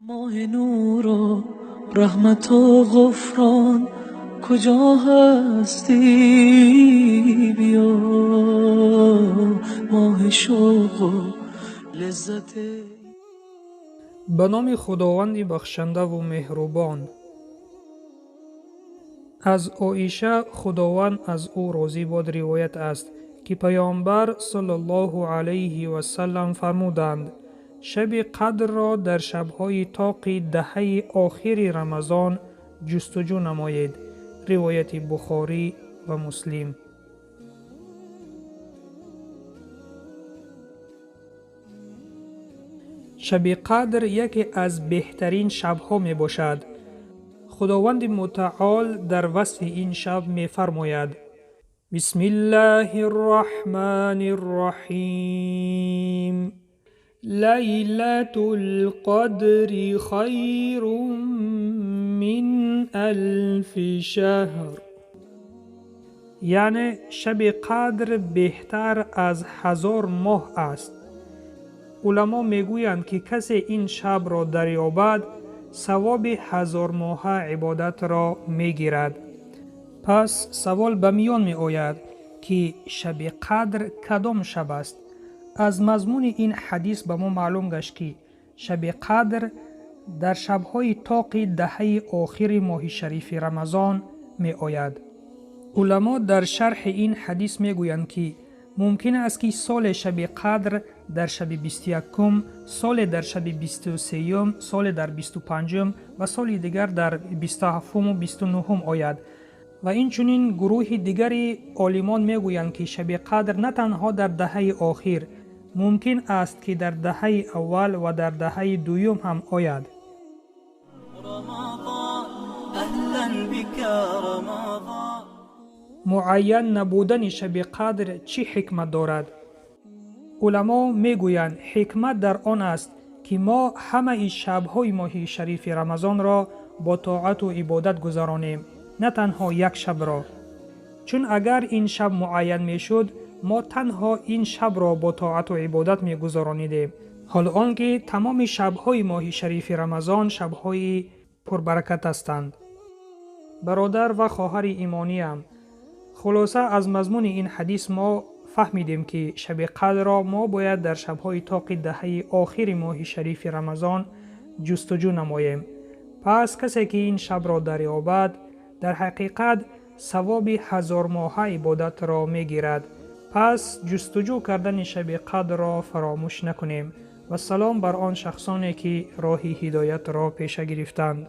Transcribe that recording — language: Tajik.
Моҳи нуру раҳмату ғуфрон, куҷо ҳастӣ, биё. Моҳи шавқу лаззат. Ба номи Худованди бахшандаву меҳрубон. Аз Оиша, Худованд аз ӯ розӣ бод, ривоят аст, ки Паёмбар саллаллоҳу алайҳи васаллам фармуданд: «Шаби қадрро дар шабҳои тоқи даҳаи охири Рамазон ҷустуҷӯ намоед». Ривояти Бухорӣ ва Муслим. Шаби қадр яке аз беҳтарин шабҳо мебошад. Худованди мутаол дар васфи ин шаб мефармояд: Бисмиллаҳи рраҳмани рраҳим, Лайлатул қадри хайрун мин алфи шаҳр. Яъне шаби қадр беҳтар аз 1000 моҳ аст. Уламо мегӯянд, ки касе ин шабро дарёбад, савоби ҳазормоҳа ибодатро мегирад. Пас савол ба миён меояд, ки шаби қадр кадом шаб аст? Аз мазмуни ин ҳадис ба мо маълум гашт, ки шаби қадр дар шабҳои тоқи даҳаи охири моҳи шарифи Рамазон меояд. Уламо дар шарҳи ин ҳадис мегӯянд, ки мумкин аст, ки соли шаби қадр дар шаби 21-ум, соле дар шаби 23-юм, соле дар 25-ум ва соли дигар дар 27-уму 29-ум ояд. Ва инчунин гурӯҳи дигари олимон мегӯянд, ки шаби қадр на танҳо дар даҳаи охир, мумкин аст, ки дар даҳаи аввал ва дар даҳаи дуюм ҳам ояд. Муайян набудани шаби қадр чӣ ҳикмат дорад? Уламо мегӯянд, ҳикмат дар он аст, ки мо ҳамаи шабҳои моҳи шарифи Рамазонро бо тоату ибодат гузаронем, на танҳо як шабро. Чун агар ин шаб муайян мешуд, мо танҳо ин шабро бо тоату ибодат мегузаронидем, ҳол он ки тамоми шабҳои моҳи шарифи Рамазон шабҳои пурбаракат ҳастанд. Бародар ва хоҳари имониям, хулоса аз мазмуни ин ҳадис мо фаҳмидем, ки шаби қадрро мо бояд дар шабҳои тоқи даҳаи охири моҳи шарифи Рамазон ҷустуҷӯ намоем. Пас касе ки ин шабро дарёбад, дар ҳақиқат савоби ҳазормоҳа ибодатро мегирад. Пас ҷустуҷӯ кардани шаби қадрро фаромӯш накунем. Вассалом бар он шахсоне, ки роҳи ҳидоятро пеша гирифтанд.